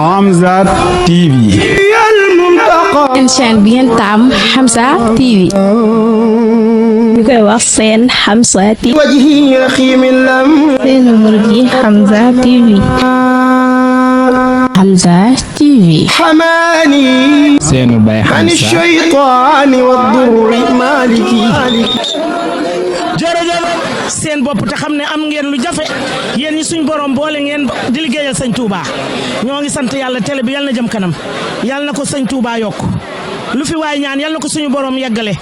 Hamza TV. seen chaîne bi ngeen taam Hamza TV. ñu koy wax seen Hamza TV. seen murid yi Hamza TV. Hamza TV. seenu bay Hamza. jërëjëf seen bopp te xam ne am ngeen lu jafe yéen ñi suñ borom boole ngeen di liggéeyal sëñ Touba ñoo ngi sant yàlla télé bi yàlla na jëm kanam yàlla na ko sëñ Touba yokk lu fi waay ñaan yàlla na ko suñu borom yeggale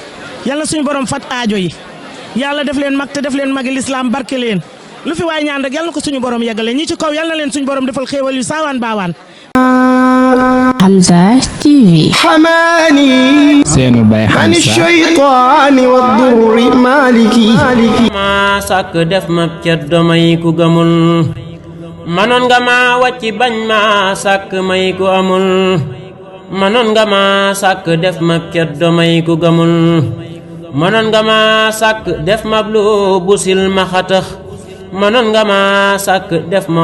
yàlla na suñu borom fat aajo yi yàlla def leen mag te def leen magi lislaam barke leen lu fi waay ñaan rek yàlla na ko suñu borom yeggale ñi ci kaw yàlla na leen suñu borom defal xéewal yu saawaan baawaan. Hamza TV. seenu bay Hamza. ma sàkk def ma ceddo may ku gëmul manoon nga ma wàcci bañ ma sàkk may ku amul manoon nga ma sàkk def ma ceddo may ku gëmul manoon nga ma sàkk def ma lu busil ma xatax manoon nga ma sàkk def ma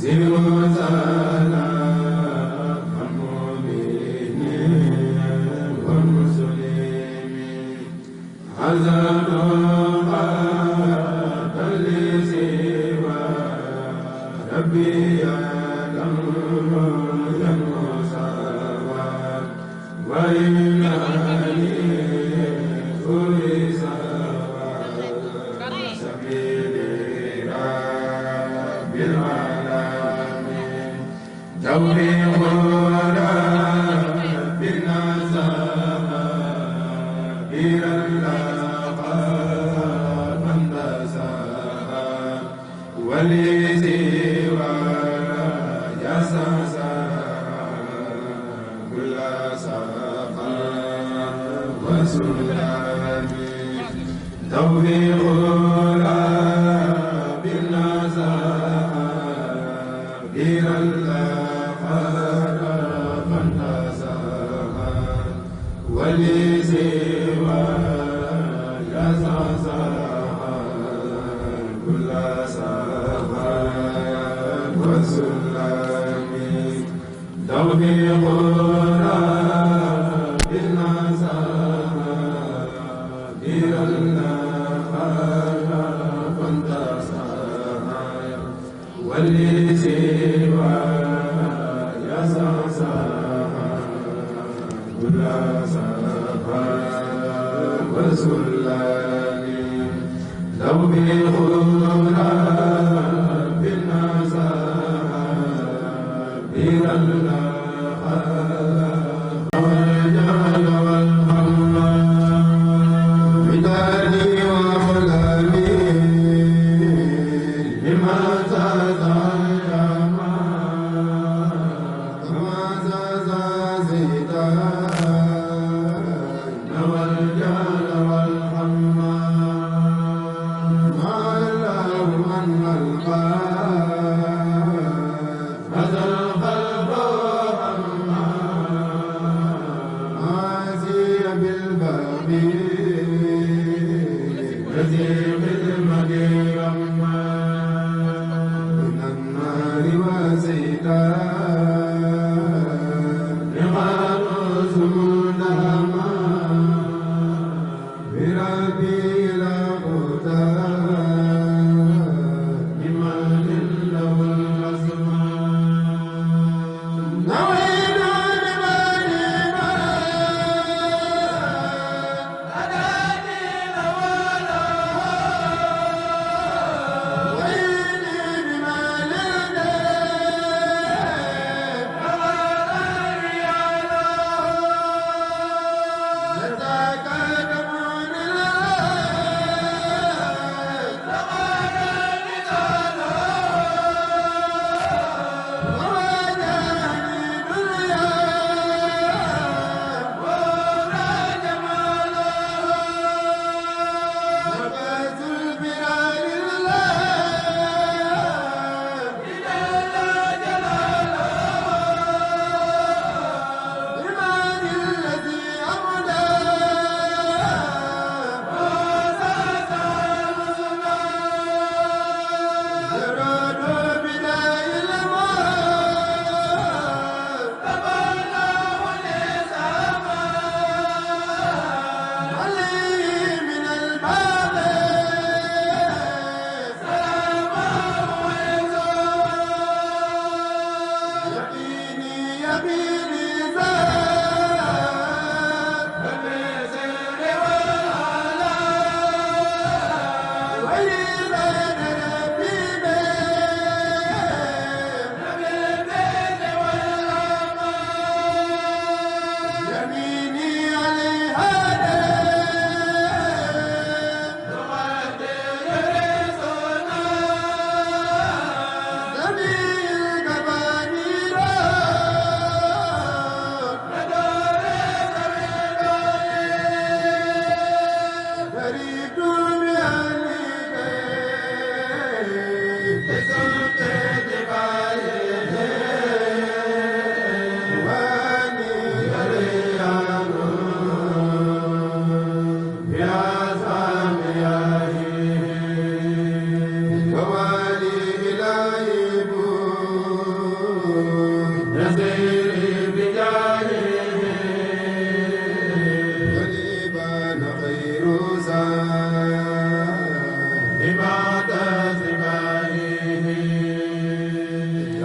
Zero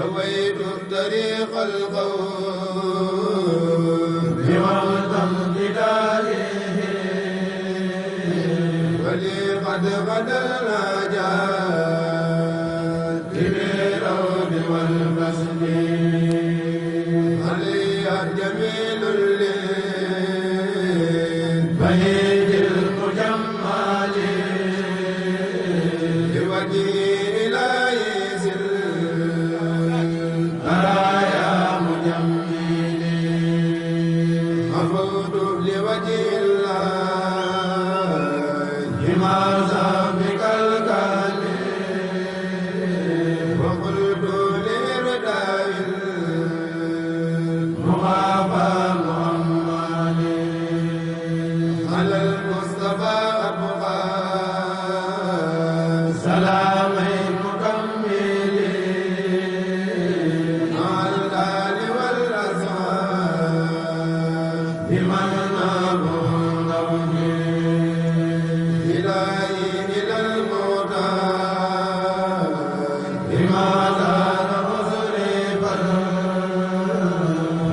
هويت طريق القوم بمقتدائه ولي قد غدرنا جاد بالروض والبسم علي جميل بهيج المجمل بوجه إلهي البرايا مجمل مفروض لوجه الله لماذا بك الكلم وقلت لرداء المخافى محمد على المصطفى أبقى سلامي مكمل مع الآل والأصحاب بمن نابوا نومي إلهي إلى الموتى بماذا نصرفا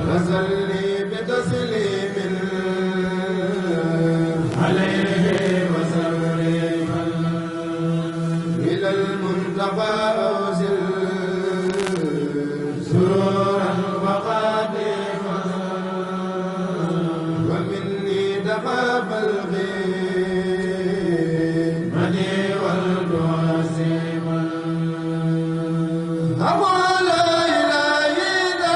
وصلي بتسليم عليه وسلم إلى المنتقى أوزل سرورا وقادما ومني تخاف الغيب مدي والتعسيما أقول لا إله إلا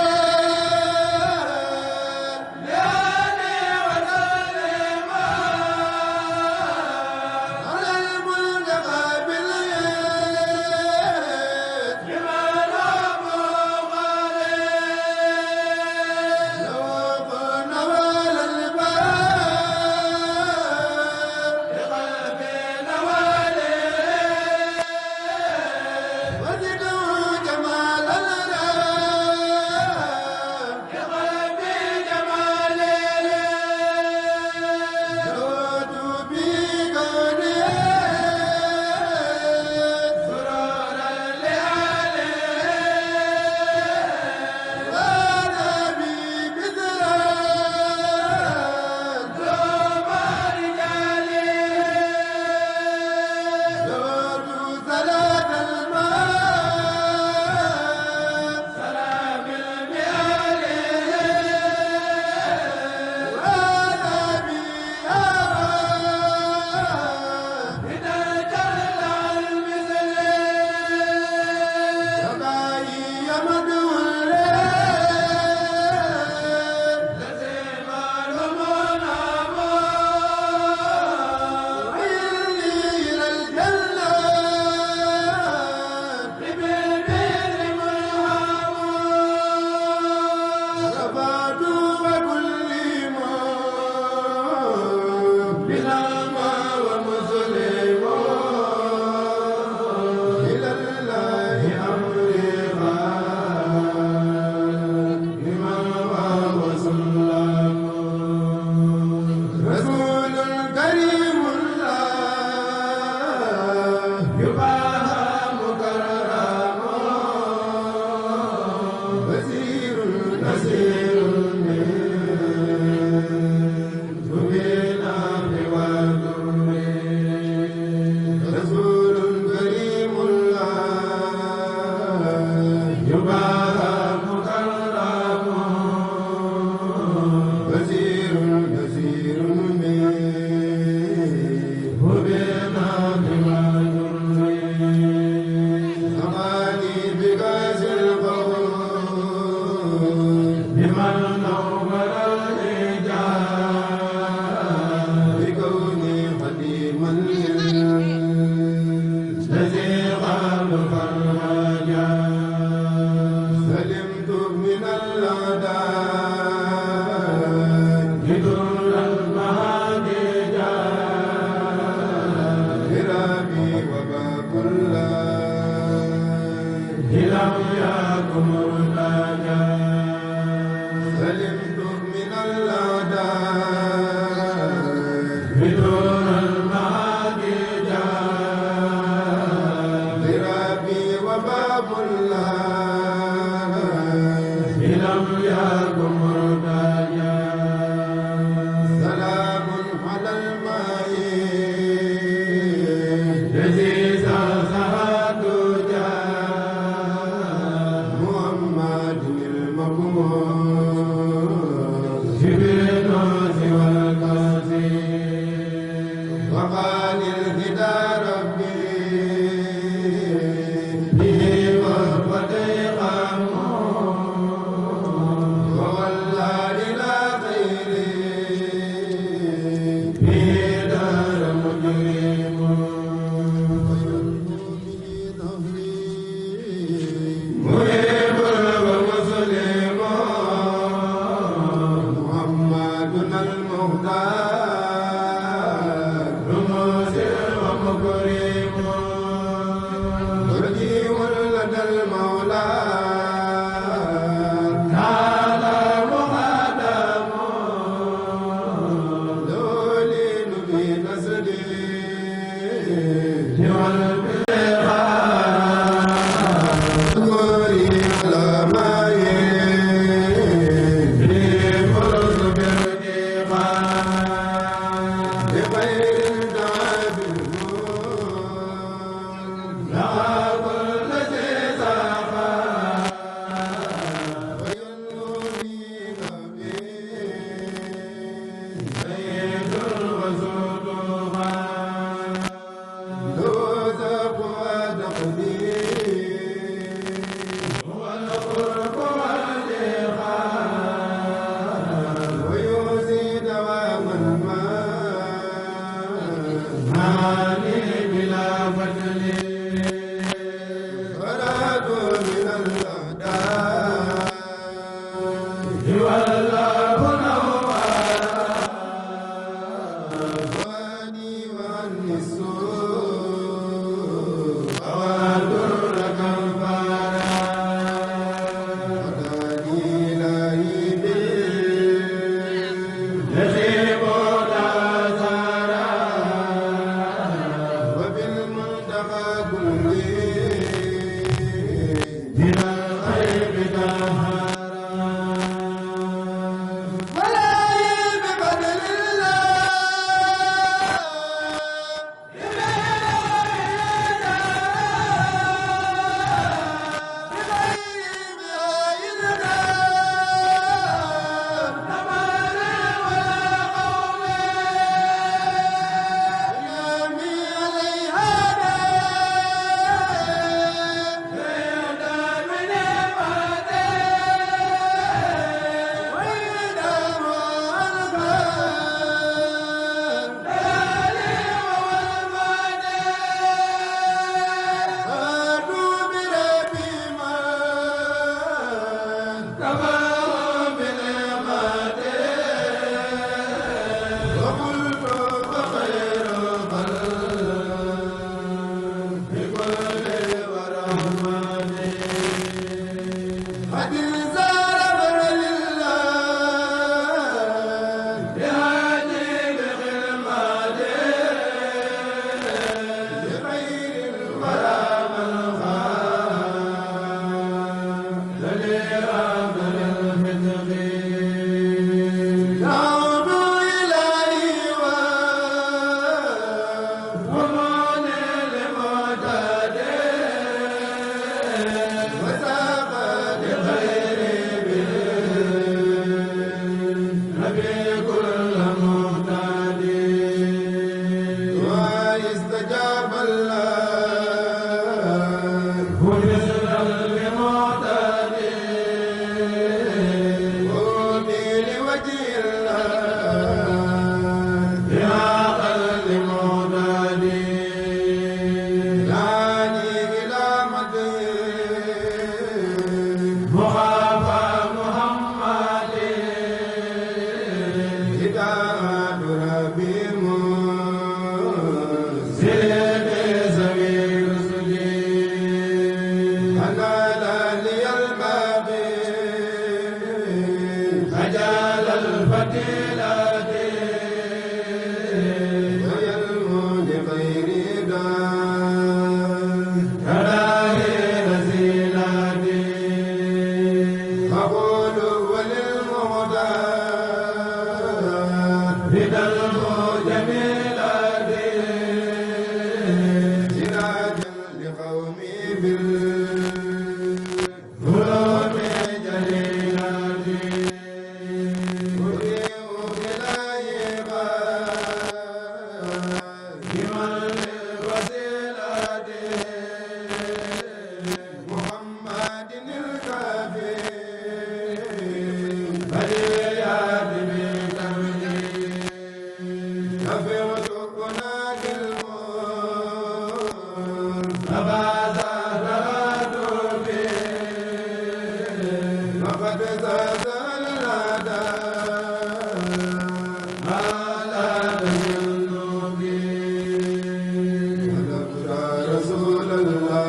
رسول الله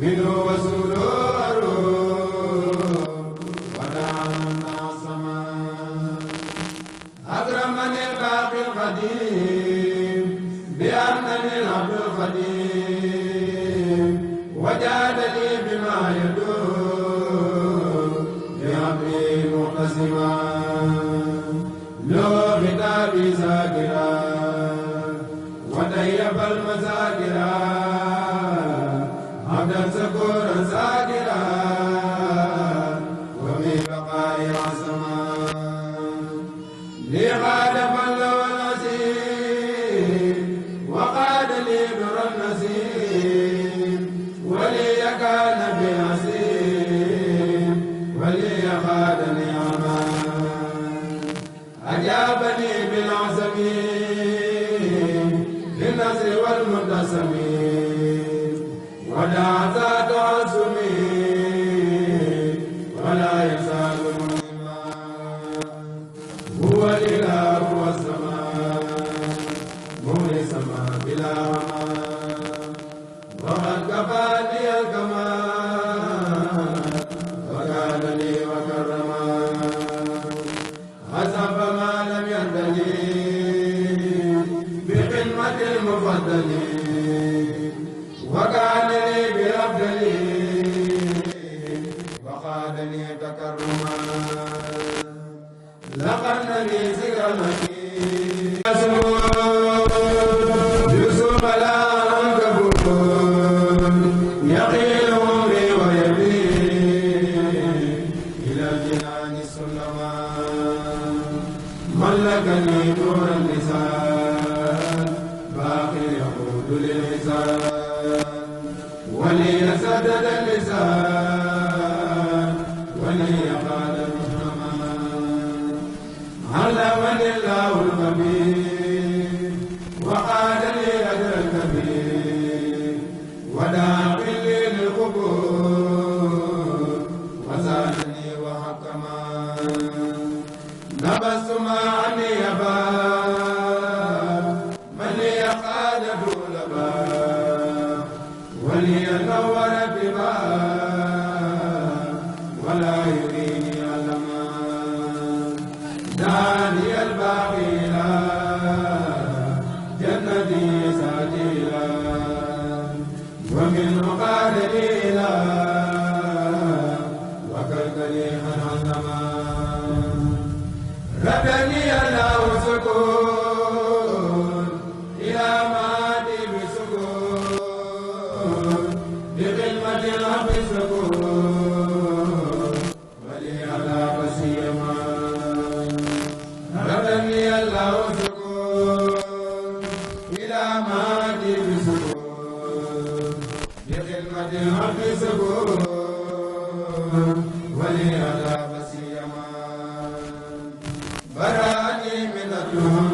منه وسوله وقادني تكرما لقد لي ذكرتي يوسف لا عنكبوت يقيل عمري ويبين إلى الجنان سلما ملكني نور اللسان باقي يقود للحسان ولي سدد اللسان ولي قال المسلما علمني الله الخبير وقال لي أجر الكبير وداخل لي للقبور وزادني وحكما نبست ما عني يبا من لي قاد دول با ولي نور بما ولا يريني علما داني الباقي لا جنتي ساجيلا ومن قال لي لا وكلكلي حنما ردني الله سكون إلى مادي بسكون بخدمة الأب سكون ولي على بسيما ردني الله سكون إلى مادي بسكون بخدمة الأب سكون ولي على بسيما براني من الدهن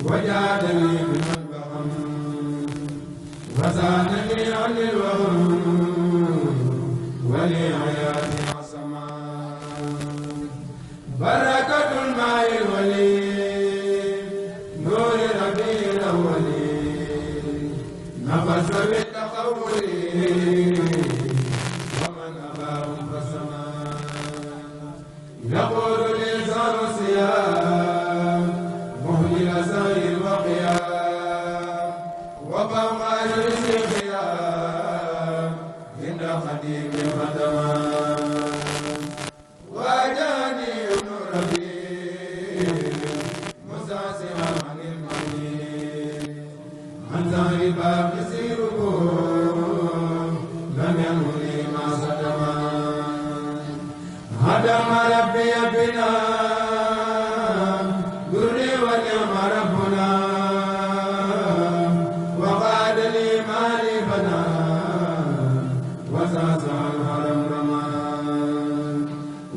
وجادني من البهم وزانني عن الوهم ولي حياتي عصما بركة الماء الولي نور ربي الأولي نفس بالتقول ومن أباهم فسما يقول الإنسان صيام مهلل سائر وقيام وفوق أجلس خيام عند خديم الخدما واجاني ابن ربي مستعصما عن المني عن ظهر باب يسيره لم ينهني ما صدما هدم ربي بنا دري ونعم ربنا وقاد لي مالي بنا وساسا الهرم رما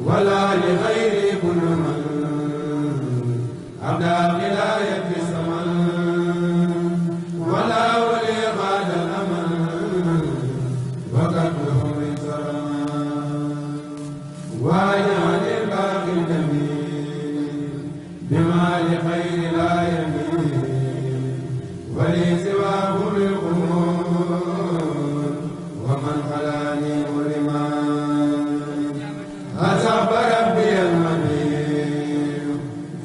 ولا لغيري كل من أبدى ولاية في السماء ولا ولي قاد الأمل وكفه من سرما واجعل الباقي الجميل بما لخير لا يميل ولي سواه بالقبور ومن خلاني مرما أصاب ربي المنير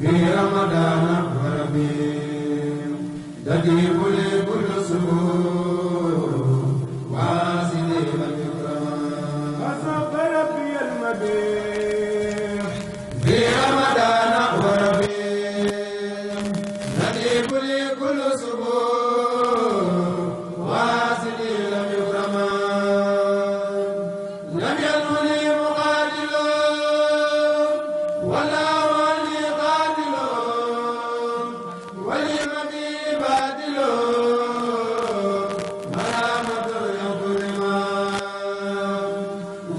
في رمضان وربي تجيب لي كل سبور واسدي من يكرم أصاب ربي المبير في رمضان وربي تجيب لي كل سبور واسدي لم يكرم لم ينولي مقاتل ولا ولي قاتل ولمبي بادل مرامة يظلم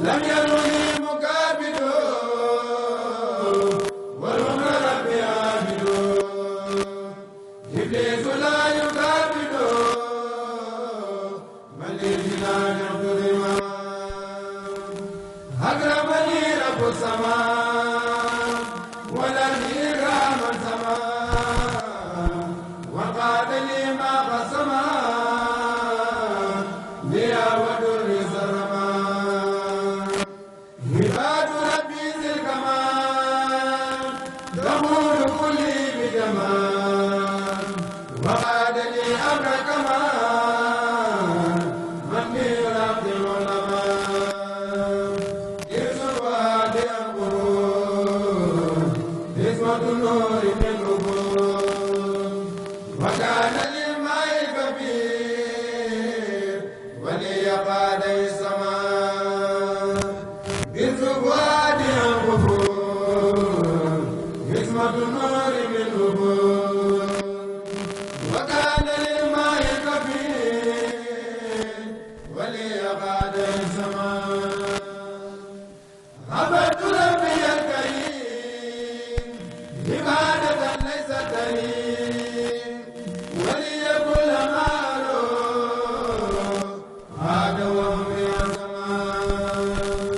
لم ينولي مكابد والعمر ربي عابد إبليس لا يكابد بل الجنان يظلم أكرمني رب السماء والأرض إكراما سماء وقاد لي ما قسما ليا ودر سرما عباد ربي ذي الكمال ظهور كلي بجمال وقاد لي أمر كمال من في الأرض والأمان عبدت ربي الكريم عبادة ليس كريم ولي كل معروف عاد وامري الزمان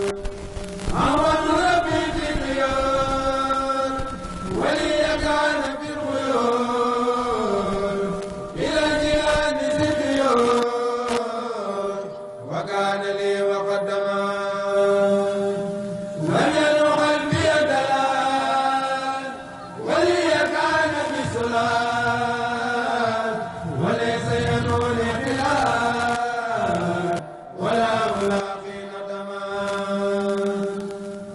عبدت ربي في الخيار ولي كان في الخيار إلى الجنان سكيور وكان لي وقدما لم ينوح البي دلال ولي كان بسلال وليس ينوني خلال ولا ملاقي ندما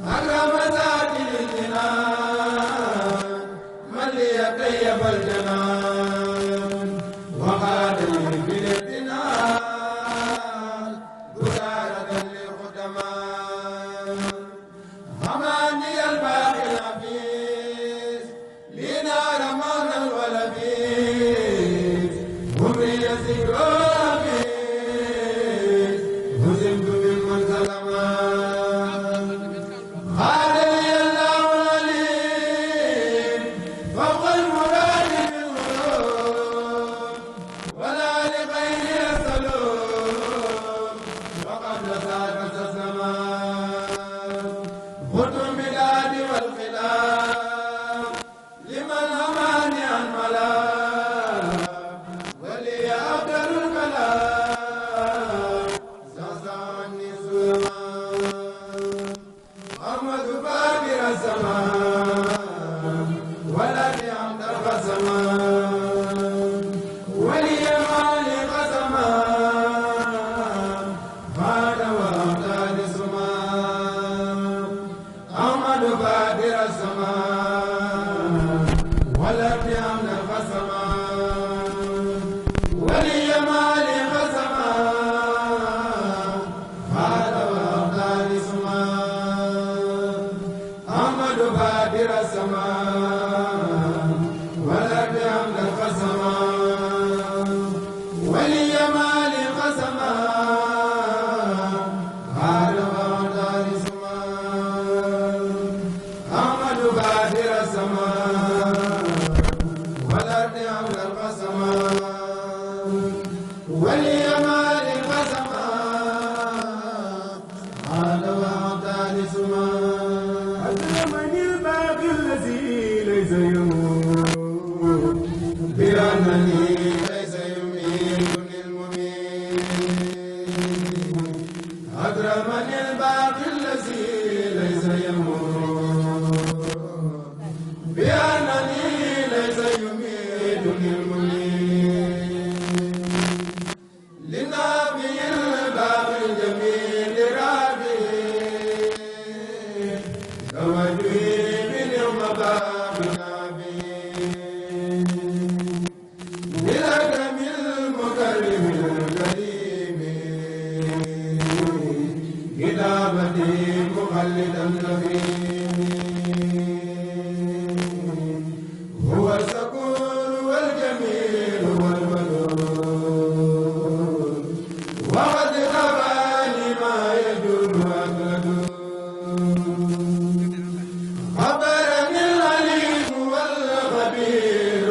أكرم ساكن الجنان من لي طيب الجنان وقال لي بالامتنان بشارة للخدمان حماني الباقي النفيس لي نار معنى الولفيس عمري يسير وفيس هزمت ممن سلمان قال لي الله العليم فوق المراد بالغلوب ولا لغير السلوك وقد ساكت الزمان خذ البلاد والخلاف لمن هماني عن ملاك ولي أفضل الكلام ساسعني سلمان أحمد فاكر الزمان ولدي عبد الزمان ولي مالك زمان بعد وأمداد زمان أحمد فاكر الزمان ولدي عبد الزمان ولي مالك زمان بعد وأمداد زمان أحمد فاكر الزمان ولدي عبد الزمان ولي مالك زمان بعد وأمداد زمان أحمد فاكر الزمان ولدي عبد الزمان ولي مالك زمان بعد وأمداد زمان أكرمني الباقي الذي ليس يموت بأنني ليس يميتني المميت أكرمني الباقي الذي ليس يموت بأنني ليس يميتني المميت للنبي الباقي الجميل رابي توجهي باليوم باب نبي بالأكرم المكرم الكريم كتابتي مخلدا كريم هو الشكور والجميل والودود وقد خباني ما يجر أكلد خبرني العليم والخبير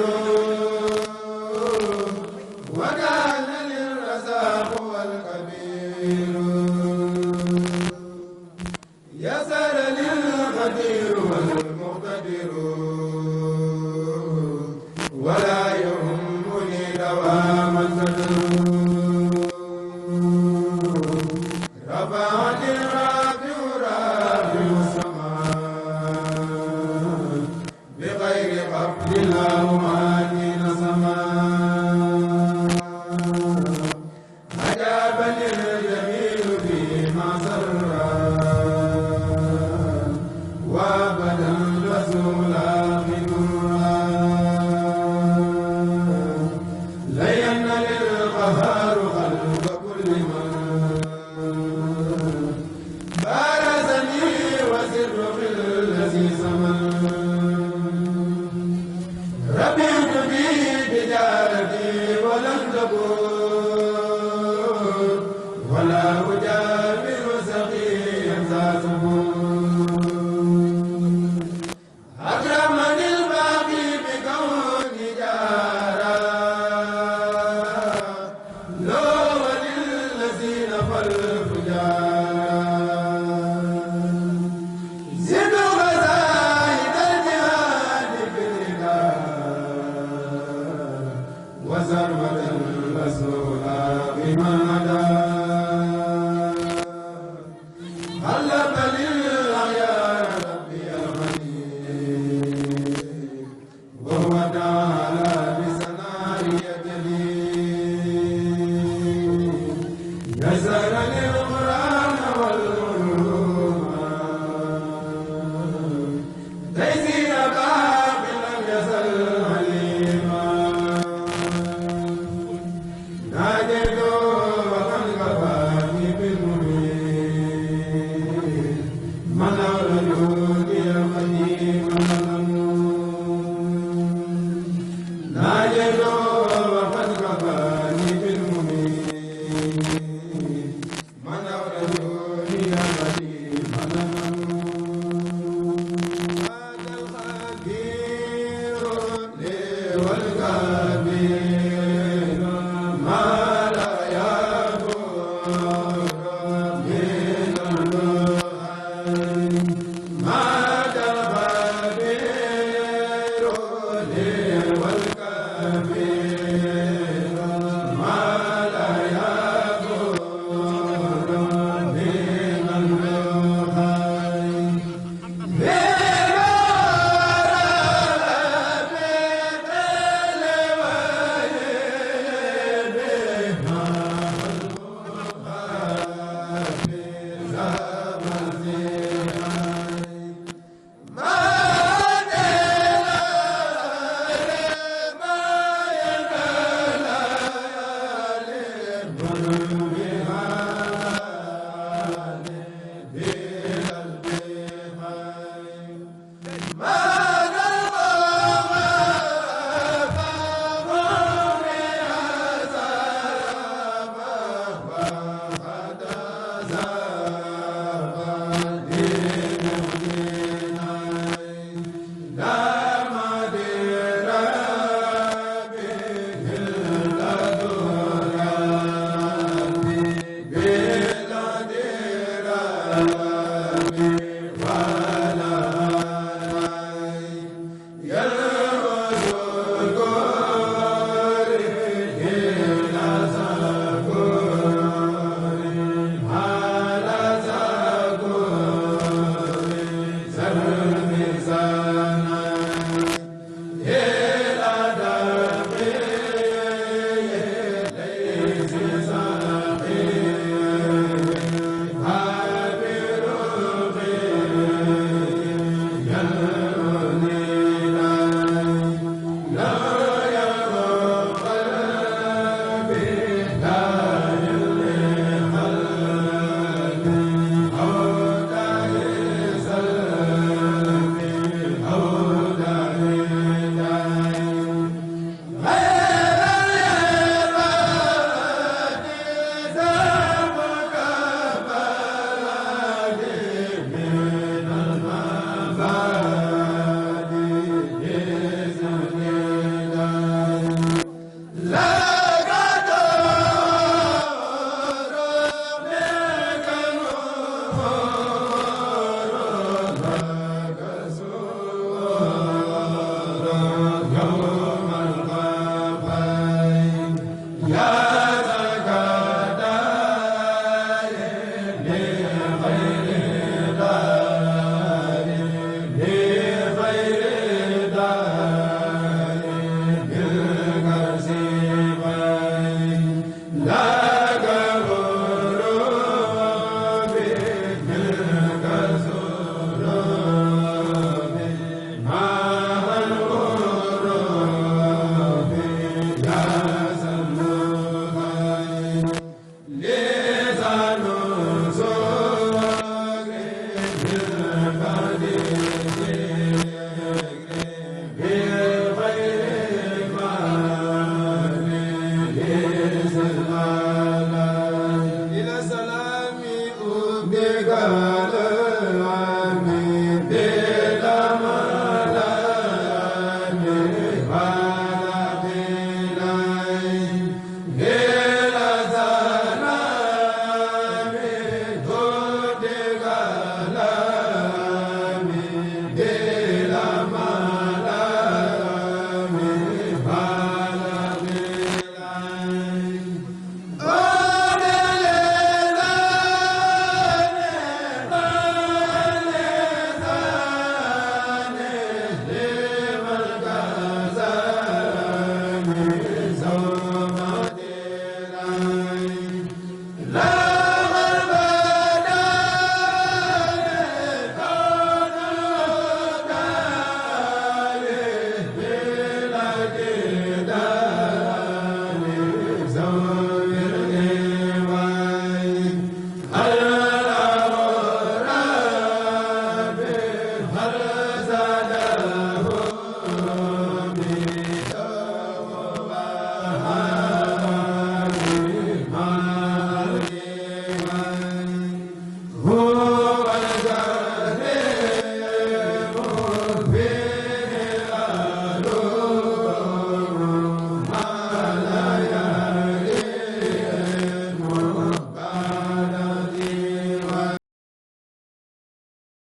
وكان للرزاق والكبير يسر للقدير والمقتدر ولا يهمني دوام القدر رفعني الرافع رافع السماء بغير قبل الله مانين سماء أجابني الجميل فيما سرى وابدا رسول آخر لين للقهار خلق كل من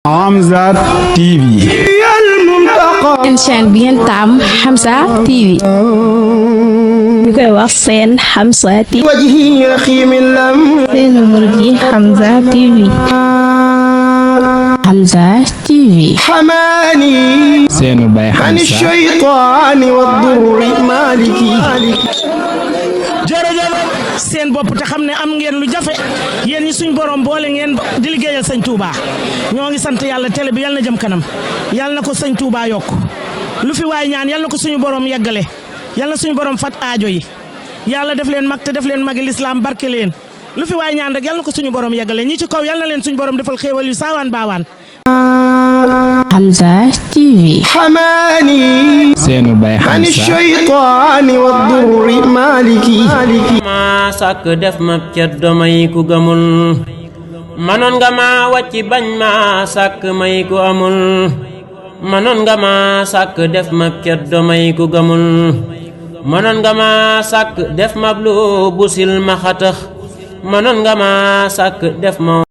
Hamza TV. seen chaîne bi ngeen taam Hamza TV ñu koy wax seen Hamza TV seen numéro bi Hamza TV Hamza TV Seenu Baay Hamza. jërëjëf seen bopp te xam ne am ngeen lu jafe yéen ñi suñ borom boole ngeen di liggéeyal sëñ Touba ñoo ngi sant yàlla télé bi yàlla na jëm kanam yàlla na ko sëñ Touba yokk lu fi waay ñaan yàlla na ko suñu borom yeggale yàlla na suñu borom fat aajo yi yàlla def leen mag te def leen magi lislaam barke leen lu fi waay ñaan rek yàlla na ko suñu borom yeggale ñi ci kaw yàlla na leen suñu borom defal xéewal yu saawaan baawaan. Hamza TV Seenu Baay Hamza. ma sàkk def ma ceddo may ku gëmul manoon nga ma wàcc bañ ma sàkk may ku amul manoon nga ma sàkk def ma ceddo may ku gëmul manoon nga ma sàkk def ma lu busil ma xatax manoon nga ma sàkk def ma